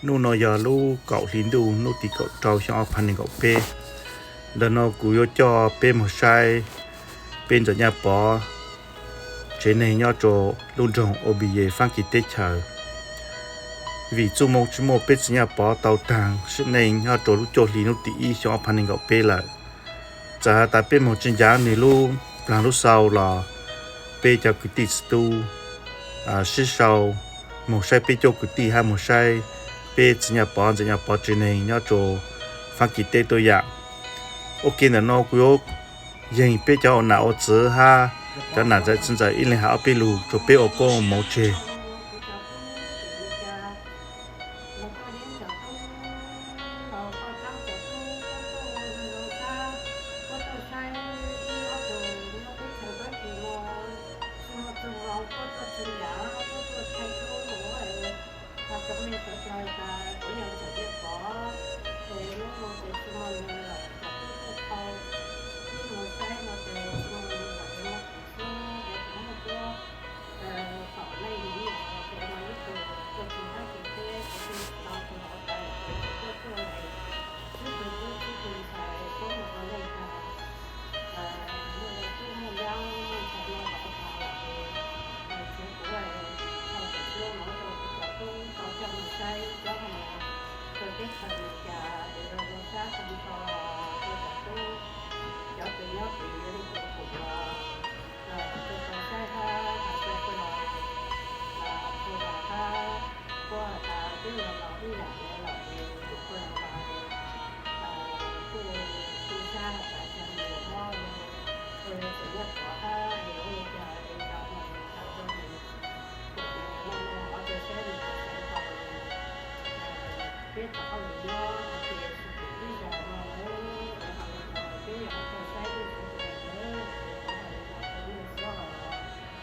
Hnub no yog lub kaum hli ntuj hnub tim kaum rau xyoo ob phav nees nkaum peb. Ntawm no kuv yuav coj peb mus saib peb Ntxawm Nyaj Pov tsev neeg nyob rau lub nroog Ubiye Fab Kis teb chaws. Vim txuj moo tsis muaj, peb txiv Nyaj Pov tau taag sim neej nyob rau lub cuaj hli hnub tim ib xyoo ob phav nees nkaum peb lawm. Txawm has tas peb moog tsis ncav nwg lub plaag lub xau los peb cov kwv tij txiv tub sib sau moog saib peb cuab kwv tij hab moog saib peb txiv Nyaj Pov Ntxawm Nyaj Pov tsev neeg nyob rau Fab Kis teb tuab yaam. Ok, ntawm no kuv yuav yeeg peb cov ua nam ua txiv hab cov nam ntxawm txiv ntxawm ib leeg has ob peb lug rua peb ua koob ua moov tseg.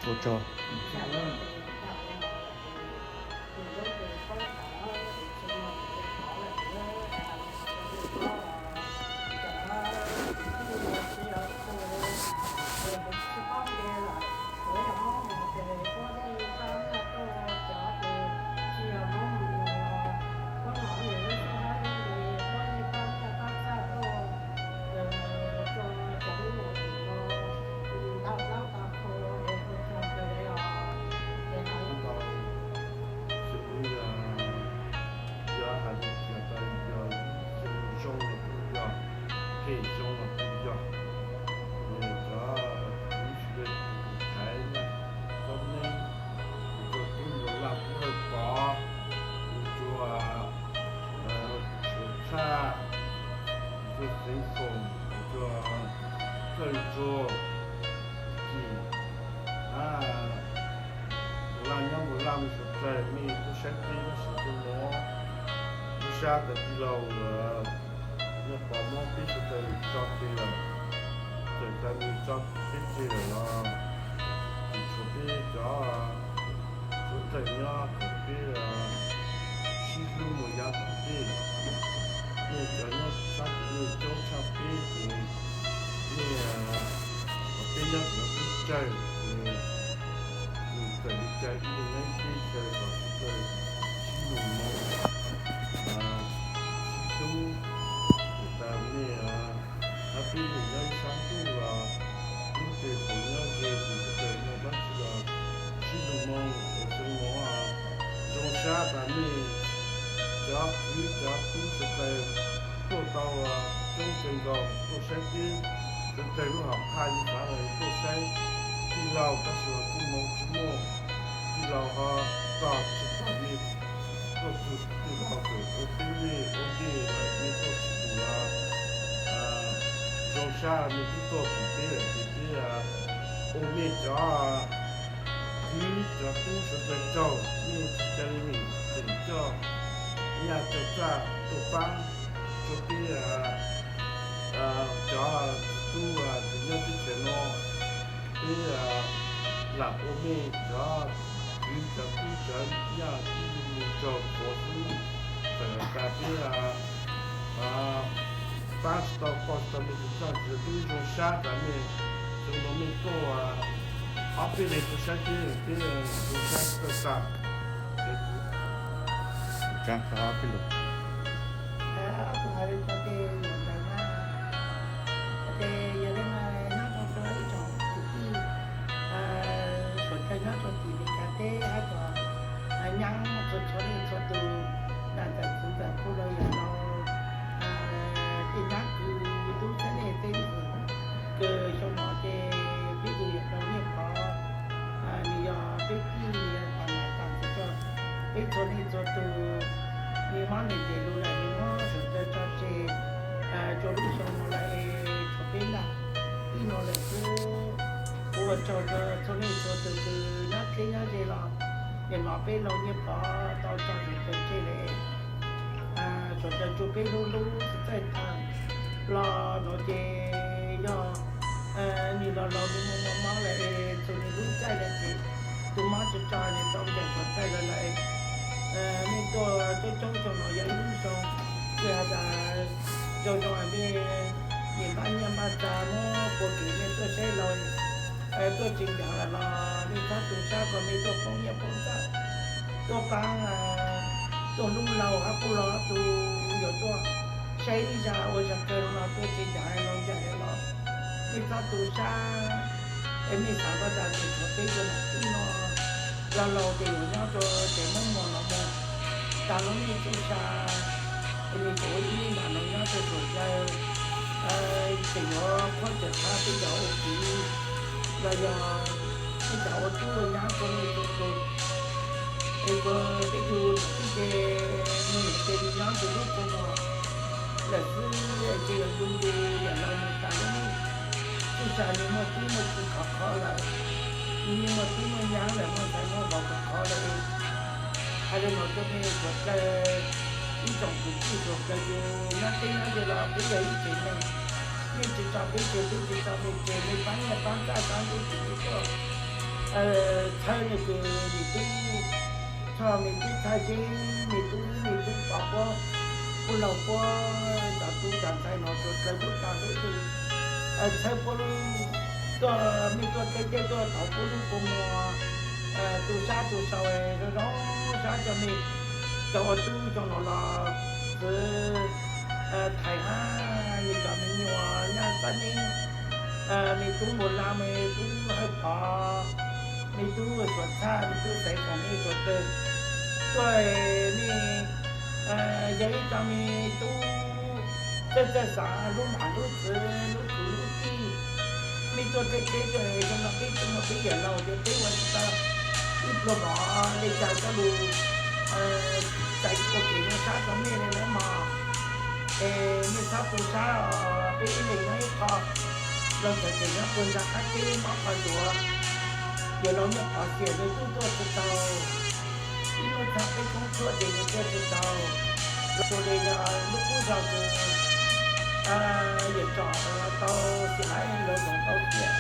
Ua tsaug. Yog has tas yog zoo los kuj yog, phem zoo los kuj yog. Cov kuv sawv daws kuv thaiv na, txhob neeb, kuv tsuas tub nkaus laj kub hawj pov, kuv tsuas tshuav txhaj, kuv tsuas xeev foom, kuv tsuas txawj ntsuag, txim, a, npaum laj nyob npaum laj mus suav dlawg, mej tuaj saib peb lub sij hawm no, lub sab tas tij laug Nyaj Pov muab peb sawv daws tso tseg lawm, txawm tas nws tso peb tseg lawm los tseem tshuav peb cov suav dlawg nyob kom peb sib hlub mus yav tom ntej. Nej cov nyob sab tim nej coob tshaj peb ces nej kom peb nyob tim no peb tsawg ces nws txawm li cas ib leeg nyob ib teb chaws kom sib txawj sib nug moov, sib hlub, kom tas nej hab peb nyob ib sab ntuj los lub tsev haus nyob ze ces sib txawj muaj dlaab tsi los sib nug moov es zoo moov, zoo sab tas nej cov kwv cov tub sawv dlawg tuaj tau coob kawg nkaus tuaj saib peb, sawv dlawg lub hom phaj li xav los tuaj saib tij laug tab sis los kuj moov tsis muaj, tij laug ho tog tsis tog li, tuaj txug tij laug txawm ua teb nej ua ntej lawm nej tuaj tsis tus los zoo sab nej twb tuaj pum peb lawm ces peb ua nej cov kwv cov tub sawv dlawg tsaug, nej tsis ca li mem tseem coj nyaj coj txaj tuaj paab rua peb cov tub tug nyob teb chaws no. Peb lam ua mej cov kwv cov tub cov nyaj ib lu lug tsaug quav xwb, txawm tas peb paab tsis tau koj tsis tau mej tus txaj ntsis peb zoo sab tas mej, zoo no mej tuaj ob peb leeg tuaj saib peb, peb zoo sab txawj tag. Es kuv Tsa ob peb lus. Ob tug hais li ko ces yuav ntawd na, ces yog li no nyob rau ib tsoom kwv tij suav dlawg nyob rau tim Meskas teb hab cov nyab txhua txhua leej txhua tus, nam ntxawm txiv ntxawm kuj los yog laus, tej nyab kws tub txheeb leej txheeb ntxwv, kws xyoo no ces peb tus yawm laus Nyiaj Pov, nws yog peb tij pom nam tas ntxiv rau peb txhua leej txhua tus. Nws mob nws ntes lug lawm, nws muab suav dlawg tso tseg rua lub xyoo no lawm es tshuav peb nam tij no lawm xwb. Kuv ua tsaug rua txhua leej txhua tus kws nyob dleb nyob ze los, nim no peb laus Nyiaj Pov tau tso suav dlawg tseg lawm, suav dlawg tsuas peb hlub hlub txhawj txhawj tag los no ces yog nws los laus nws mob mob lawm es txhua nws lub caij lawm ces tus mob tso tso nws tau ncaim suav dlawg lawm lawm. Nej tuaj coob coob xyoo no yog ib lub xyoo, tsis has tas zoo zoo mej nim npaj nyiaj npaj tsa muab pua kev mej tuaj saib laus tuaj tsis ncav lawm los nej txhob tu sab kom mej tuaj poob nyiaj poob txhaj, tuaj paab, tuaj hlub laus hab kuj los tus yuav tuaj saib ib zag ua zag kawg no tuaj tsis ncav laus ncaim lawm los nej txhob tu sab. Es mej xaav tas tes tshuav peb tus nam tij no los laus tes yuav nyob rua tsev Moob Muas no mus tas lub neej txuj sa, es nws tseem ua ib neej npaum no nyob rua suav dlawg, tseem yuav qhuab tseem txhab peb cov ua kwv los yog peb cov ua tub ua nyab txhua leej txhua tus. Es kuv peb tug nam tij ces nws niam ces nws nyob rua lub kua muag lawm xwb es ces yog tu ntu yam no nws tas lub neej txuj sa, nws muaj tub muaj ki khov kho lawm, nws yeej muaj tub muaj nyab lawm, muaj ntxhais muaj vauv khov kho lawm. Hais li no rua mej suav dlawg, ib tsoom kwv tij suav dlawg yug nyob teb nyob ze los peb yog ib tsev neeg, mej tsis tso peb tseg peb tsis tso mej tseg, mej paab nyiaj paab txhaj paab ntub tsis tuaj txhawb nws kws nws tub txhaj, nws tub txhaj zeb, nws tub, nws tub pov puab, puab laug puab cov tub cov ntxhais no suav dlawg tub tag peb tug txhawb puab lub, tuaj mej tuaj teb teb tuaj tau puab lub kua muag tu sab tu sau zoo zoo sab rua mej cov ua tub zoo no los txwv Thaiv hab nws cov me nyuam nyaj xab neeb, me tub Npua Laj, me tub Hawj Phov, me tub Suav Txhaj, me tub Xaiv Foom, mej suav dlawg tuaj, mej yog ib co me tub txawj txawj xav hlub nam hlub txwv hlub kwv hlub tij. Mej tuaj teb teb tuaj zoo no peb tub no peb yawm laus ces peb ua tsis tau ib pluag mov le cas coj lug txais ua kev zoo sab rua mej le nawb mog. Es mej txhob tu sab os, peb ib leeg nyob ib qho, los txawm tseem nyob puag ntsa qab teb mob qhov ntsuav, yawm laus Nyiaj Pov xiam nws tub tuaj tsis tau, ib hnub txhab peb koob tshuaj ces nws tuaj tsis tau. Los ua le yog lub qub zog kws yawm tsom tau xiam hab lawv zoov tau xiam,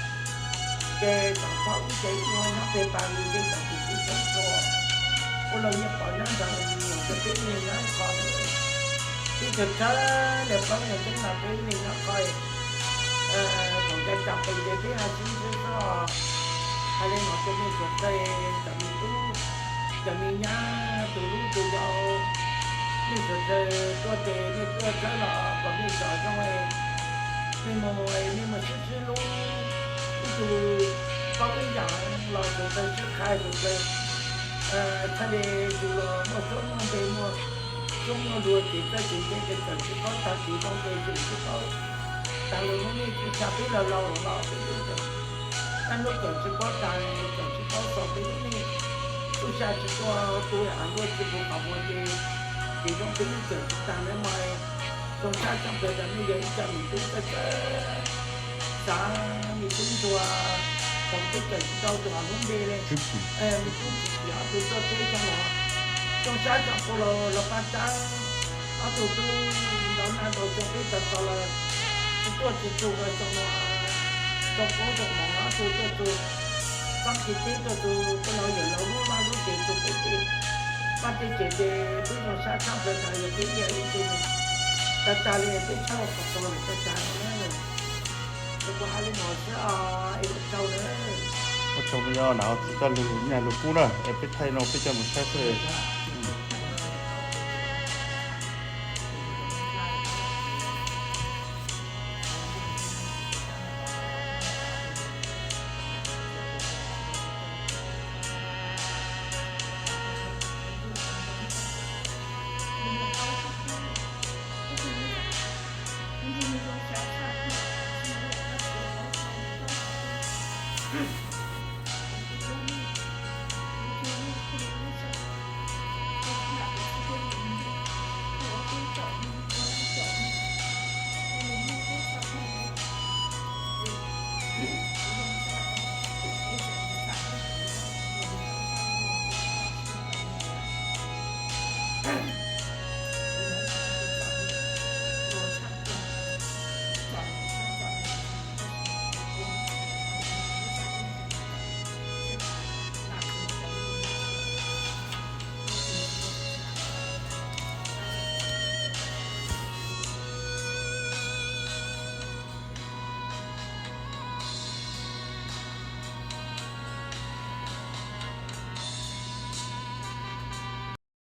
ces txawm txhob ib ce ib hov nyob peg pas lug ces txawm tus tub txhob txhua, ua los Nyiaj Pov nyob nrag rua peb ib leeg nyob ib qho. Peb tug tshawb le plaub nyuag tseeb los peb ib leeg nyob qho, thaum nca cas pes ces peb ho sib ntsib xwb os. Hais le no rua mej suav dlawg cov me tub, cov me nyab, tus hlub tus yau, mej suav dlawg tuaj ces mej tuaj dlawb los kom mej tsom zoo, mej mus mej mus sib sib hlub, ib tug paub ib yam los suav dlawg sib qha suav dlawg, txhaj le yug los muaj suab muaj npe, muaj suab muaj luag, kev txawj kev ntse ces kawm tsis paub tag, kev zoo npe ces tsis paub tag. Lug hnub nej txuj sa peb laus laus los peb tub tseem, naj hnub kawm tsis paub tag, kawm tsis paub xaus peb lub neej, txuj sa tsis tuaj tu av luaj tsis pum qhov muag ces, kev zoo peb yeej kawm tsis tag nawb mog. Zoo sab tshaj plaws tas mej yog ib co me tub txawj txawj xav, me tub ntsuag, thaum peb kawm tsis tau tus av lub npe le, me tub tsis tim ob tug tuaj teb xyoo no, zoo sab tshaj plaws los paj tsab, ob tug tub ntau naj ntau xyoo peb tau tau lawm, tsis tuaj tsis txug xyoo no, zoo koob zoo moov ob tug tuaj txug, txhob kev teb tuaj txug, puab laug yawm laus lub vaj lub tsev txug peb teg, pab teb tsev ces peb zoo sab tshaj plaws tas yog peb yog ib tug tag tag li peb tshaj qhov tau lawm tag tag no na. Kuv hais li no xwb os, es ua tsaug na. Ua tsaug, yog nam txiv txoj lug nyaj lug kub na, es peb thaij no peb coj mus saib xwb.